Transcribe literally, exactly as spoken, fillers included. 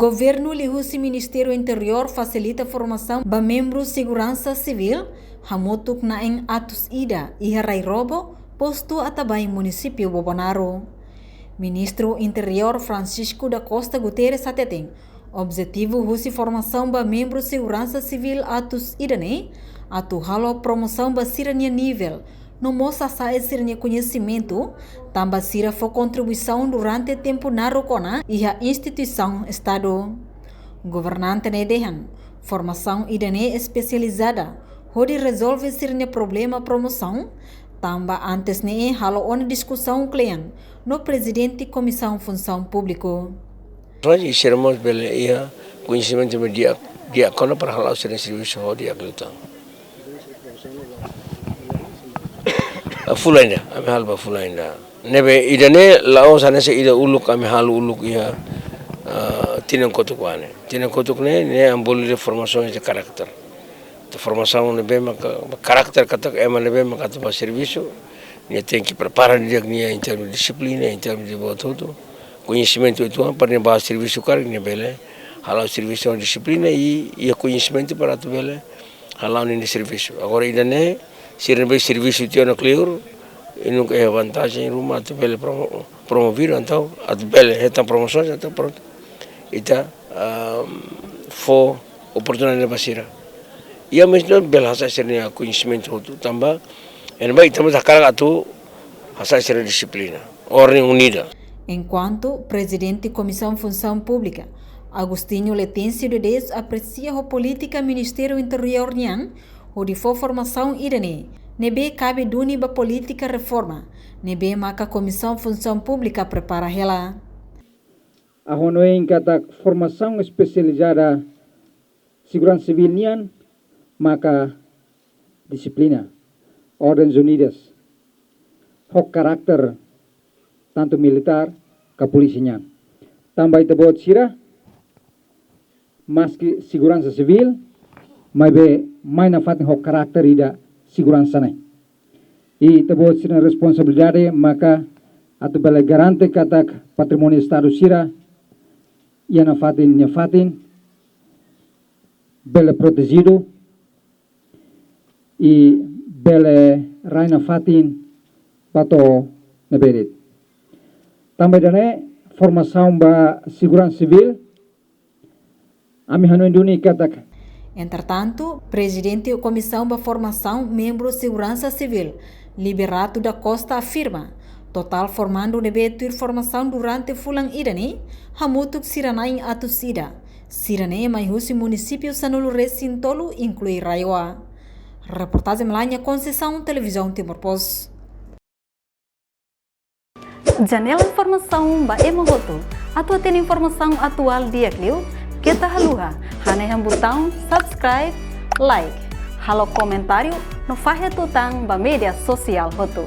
Governu liuhusi Ministériu Interiór fasilita formasaun ba membru seguransa sivíl hamutuk na'in atus ida iha Rairobo, Postu Atabain, Munisípiu Bobonaro. Ministru Interiór Francisco da Costa Guterres hateten, objetivu husi formasaun ba membru seguransa sivíl atus ida ne'e atu halo promosaun ba sira-nia nivel, no mós hasa'e sira-nia koñesimentu, tanba sira fó kontribuisaun durante tempu naruk ona iha instituisaun Estadu. Governante ne'e dehan, formasaun ida-ne'e espesializada hodi rezolve sira-nia problema promosaun, tanba antes ne'e halo ona diskusaun kle'an no Prezidente Komisaun Funsaun Públika. Mas sira mós bele iha koñesimentu ne'ebé di'ak, di'ak ona para hala'o sira-nia servisu ho di'ak liután. Ah, fulan ida, ami halo ba fulan ida. Ne'ebé ida-ne'e la'ós hanesan ida uluk ami halo uluk iha, ah, tinan kotuk ba ne'e. Tinan kotuk ne'e, ne'e ami bolu dehan formasaun de karákter. Atu formasaun ne'ebé maka, karákter katak ema ne'ebé maka atu ba servisu, nia tenke prepara didi'ak nia em termos de dixiplina, em termos de buat hotu, koñesimentu uitoan para nia ba servisu karik nia bele hala'o servisu ho dixiplina i, i koñesimentu para atu bele hala'o ninia servisu. Agora ida-ne'e, sira ne'ebé servisu tiha ona kleur, i nunka iha vantajen ruma atu bele promo-, promovidu, entaun atu bele hetan promosaun, entaun prontu. Ita, ah, fó oportunidade ba sira. I ao mesmo tempo bele hasa'e sira-nia koñesimentu hotu, tanba, entaun ita mós hakarak atu hasa'e sira dixiplina, ordem unida. Enkuantu Prezidente Komisaun Funsaun Públika, Agostinho Letêncio de Deus, apresia ho polítika Ministériu Interiór nian hodi fó formasaun ida-ne'e, ne'ebé kabe duni ba polítika reforma ne'ebé maka Komisaun Funsaun Públika prepara hela. Ha'u hanoin katak formasaun espesializada seguransa sivíl nian maka dixiplina, ordens unidas, ho karákter tantu militár ka polísia nian. Tanba ita-boot sira, maski seguransa sivíl, maibé mai nafatin ho karákter ida seguransa ne'e. I ita-boot sira-nia responsabilidade maka atu bele garante katak patrimóniu Estadu sira iha nafatin nia fatin bele protejidu i bele rai nafatin ba to'o ne'ebé de'it. Tanba ida-ne'e formasaun ba seguransa sivíl, ami hanoin duni katak. Entretantu, Prezidente Komisaun ba Formasaun membru seguransa sivíl, Liberato da Costa, afirma, totál formandu ne'ebé tuir formasaun durante fulan ida-ne'e hamutuk sira na'in atus ida. Sira-ne'e mai husi munisípiu sanulu-resin-tolu, inklui RAEOA. Reportajen Melania Conceição, Televizaun Timor Post. Janela informasaun ba ema hotu. Atu hatene informasaun atuál di'ak liu, keta haluha hanehan butaun subscribe, like, halo komentáriu no fahe tutan ba média sosiál hotu.